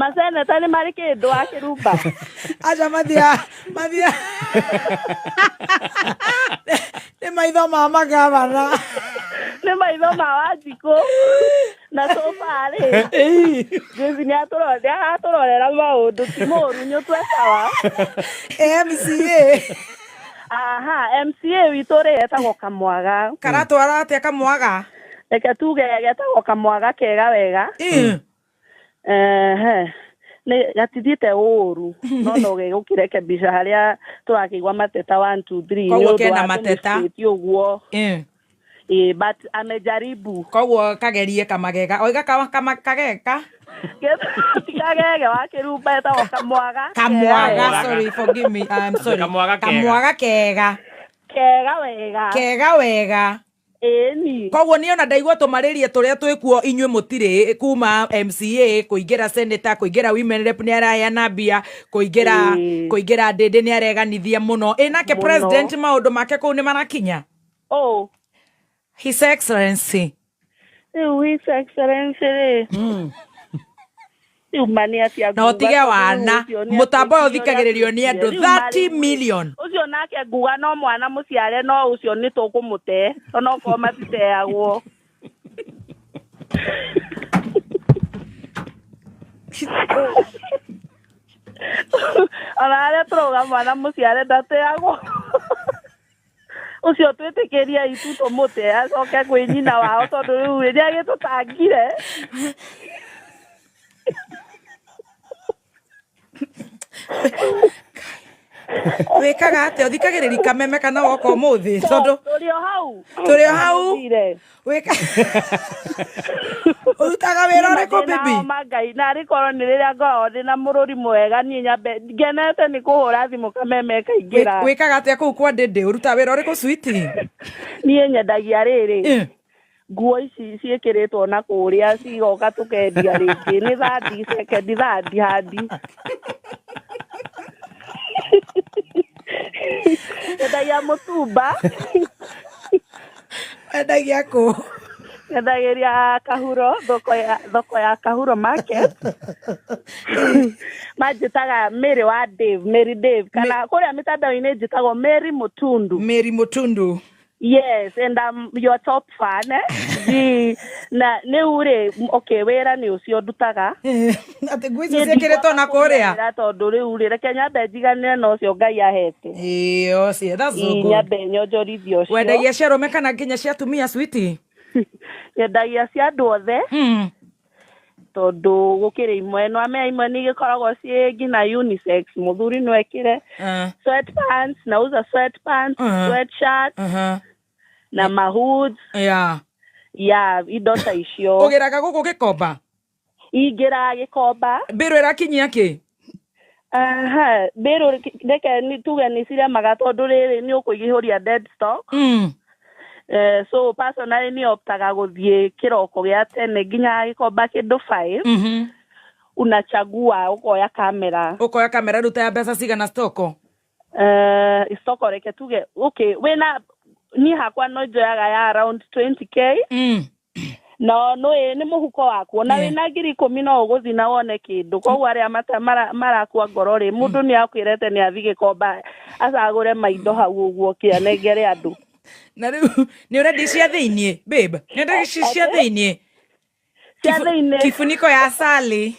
Maseneta nĩ marĩ kĩndũ wa Kĩrumba? Aca mathia mathia nĩ maitho ma magavana. Nĩ maitho ma Wanjikũ. Na so far rĩ, James nĩ aratũrorera maũndũ, ti mũru, nĩ ũtwesawa. MCA. Aha, MCA witũ rĩ etagwo Kamwaga. Karatwara atĩa Kamwaga? Reke tuge getagwo Kamwaga kega wega. Ehe. Nĩ gatithiĩte ũru no no gegũkĩrekebisha harĩa tũrakĩigua mateta 1 2 3 nĩ Koguo ũndũ kena wa mateta. tũmĩstĩti ũguo. Ĩĩ, but amejaribu. Koguo kagerie kamagega oiga kageka. Ti kagege wa Kĩrumba, etagwo Kamwaga. Kega Kamwaga. wega. Sorry, forgive me, I'm sorry. Kamwaga kega. Kamwaga kega. Kega wega. Kega wega. Ĩni. Koguo niĩ ona ndaigua tũmarĩrie tũrĩa twĩkuo inyuĩ mũtirĩ, kuma MCA kũingĩra senator, kũingĩra women rep nĩ araheana mbia, kũingĩra kũingĩra ndĩndĩ nĩ areganithia mũno. Ĩ nake Mũno. President maũndũ make kũu nĩ marakinya? Oh. His Excellency. Rĩu His Excellency rĩ, rĩu ma nĩ atĩa Na nguga ũtige tondũ rĩu wana ũcio nĩ mũtambo ũyũ atuĩkire ũrĩa ũthikagĩrĩrio nĩ atuĩkire. andũ Rĩu ma 30 rĩu rĩ, million. Ũcio nake nguga no mwana mũciare, no ũcio nĩ tũkũmũte onokorwo matiteagwo. Ona harĩa tũrauga mwana mũciare ndateagwo, ũcio twĩtĩkĩrie itu tũmũte acoke kwĩ nyina wao, tondũ rĩu rĩ nĩ agĩtũtangire. Wĩkaga atĩa? Ũthikagĩrĩria kameme kana woka ũmũthĩ? Tondũ Tũrĩ o hau. Tũrĩ o hau. Thire. Wĩka ũrutaga wĩra ũrĩkũ, baby? Homa Ngai narĩ korwo nĩ rĩrĩa ngoragwo ndĩ na mũrũri mwega, niĩ nyambe ngenete nĩ kũhũra thimũ kameme kaingĩra. Wĩkaga atĩa kũu kwa ndĩndĩ? Ũrutaga wĩra ũrĩkũ, sweetie? Niĩ nyendagia rĩrĩ, nguo ici ciĩkĩrĩtwo na kũrĩa cigoka tũkendia rĩngĩ, nĩ thandi second thandi handi. Nyendagia mũtumba. Wendagia kũ? Nyendagĩria Kahuro, thoko ya Kahuro Market. Manjĩtaga Mary wa Dave, Mary Dave, kana kũrĩa mĩtandao-inĩ njĩtagwo Mary Mũtundu. Mary Mũtundu. Yes, and I'm your top fan, eh? Na rĩu rĩ, okay, wĩra nĩ ũcio ndutaga. Atĩ nguo icio ciĩkĩrĩtwo na kũrĩa? Wĩra tondũ rĩu rĩ, reke nyambe njiganĩre na ũcio Ngai ahete. Ĩĩ, ũcio, that's so Ĩĩ, good. Nyambe nyonjorithie ũcio. Wendagia cia arũme kana nginya cia atumia, sweetie? Nyendagia cia andũ othe, tondũ gũkĩrĩ imwe no amenya imwe nĩ igĩkoragwo ciĩ nginya unisex, mũthuri no ekĩre. Sweatpants, nauza sweatpants, sweatshirt na mahoods. Ya indo ta icio. Ũgĩraga gũkũ Gĩkomba? Ingĩraga Gĩkomba. Mbĩrũ ĩrakinyia kĩ? Aha, mbĩrũ reke tuge nĩ ciremaga, tondũ rĩrĩ nĩ ũkũihũria dead stock. So personally nĩ optaga gũthiĩ kĩroko gĩa tene nginya Gĩkomba kĩndũ 5. Unachagua, ũkoya kamera. Ũkoya kamera rĩu ta ya mbeca cigana stoko? Stoko reke tuge, okay, wĩna niĩ hakwa no njoyaga ya around 20K. No nĩ nĩ mũhuko waku ona wĩna 10,000 no ũgũthiĩ na wone kĩndũ. Koguo arĩa marakua ngoro rĩ, mũndũ nĩ akwĩrete nĩ athiĩ Gĩkomba acagũre maindo hau ũguo kĩanengere andũ. Na rĩu nĩ ũrendia cia thĩiniĩ, babe? Nĩ ũrendia cia thĩiniĩ? Cia thĩiniĩ. Kifuniko ya asali.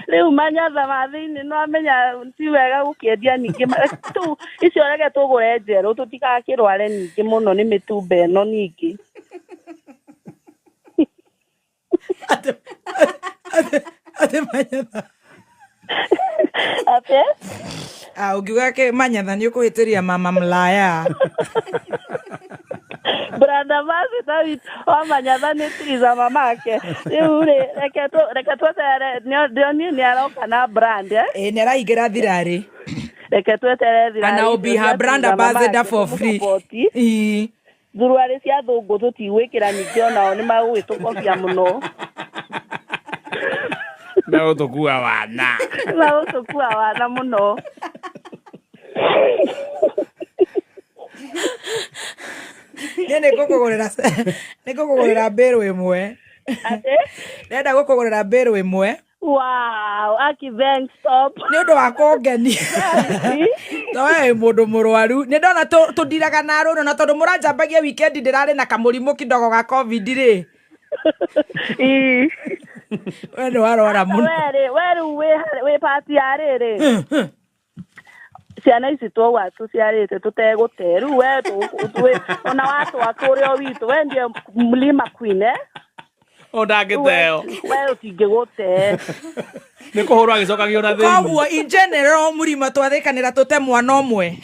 Rĩu manyatha ma thĩiniĩ no amenya ti wega gũkĩendia ningĩ tu icio, reke tũgũre njerũ tũtigakĩrware ningĩ mũno nĩ mĩtumba ĩno ningĩ. Atĩ manyatha? Atĩ? Ah, ũngiuga manyatha nĩ ũkũhĩtĩria mama mlaya. Brother Master wa manyatha nĩ tiriza mamake. Rĩu rĩ, reke tweterere, ndĩronire nĩ aroka na brand, eh? Ĩ, nĩ araingĩra thirarĩ. Reke tweterere thirarĩ. And I'll be her brand ambassador for free. Ĩĩ. Thuruarĩ cia thũngũ tũtigwĩkĩra ningĩ, onao nĩ magũgĩtũkobia mũno. Megũtũkua wana. Magũtũkua wana mũno. Niĩ nĩ ngũkũgũrĩra mbĩrũ ĩmwe. Atĩ? Ndĩrenda gũkũgũrĩra mbĩrũ ĩmwe. Wow, aki thanks stop. Nĩ ũndũ wa kũngenia. To we wĩ mũndũ mũrwaru. Nĩ ndona tũndiraga na rũno na tondũ mũranjambagia weekend ndĩrarĩ na kamũrimũ kidogo ga covid rĩ. Ii. We nĩ warwara mũno. We rĩ, we rĩu wĩ part ya rĩrĩ. Ciana ici twauga tũciarĩte tũtegũte rĩu we ona watwa kũrĩa witũ we ndiye mlima queen eh? O ndangĩteo. We ũtingĩgũte. Nĩ kũhũrwo agĩcokagio na thĩinĩ. Koguo in general mũrima twathĩkanĩra tũte mwana ũmwe.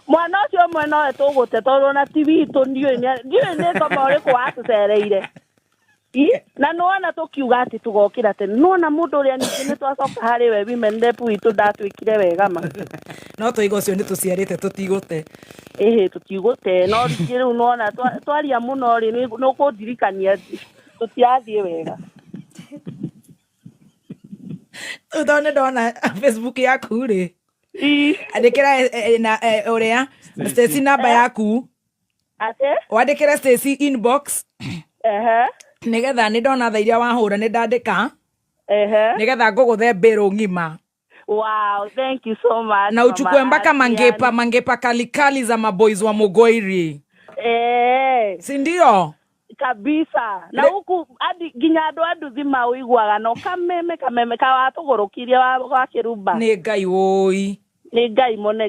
Mwana ũcio ũmwe nowe tũgũte tondũ ona ti witũ ndiũĩ nĩ ngoma ũrĩkũ watũcereire. Na nĩwona tũkiuga atĩ tũgokĩra tene nĩwona mũndũ ũrĩa ningĩ nĩ twacoka harĩ we women rep witũ ndatwĩkire wega ma. No tũiga ũcio nĩ tũciarĩte tũtigũte. Ĩhĩ tũtigũte no rĩngĩ rĩu nĩwona twaria mũno rĩ nĩ ũkũndirikania tũtirathiĩ wega. Rĩu tondũ nĩ ndona Facebook yaku rĩ. Andĩkĩra na ũrĩa Stacy namba yaku. Atĩ? Wandĩkĩre Stacy inbox. Ehe. Nĩgetha nĩ ndona thaa iria wahũra nĩ ndandĩka. Ehe. Nĩgetha ngũgũthe mbĩrũ ng'ima. Wow, thank you so much. Na uchukue mpaka mangepa mangepa kalikali za maboys wa Mugoiri. Si ndio? Kabisa. Na huku hadi nginya andũ a nduthi maũiguaga no kameme kameme kawatũgũrũkirie wa kĩrumba. Nĩ Ngai woi. Nĩ Ngai mũnene.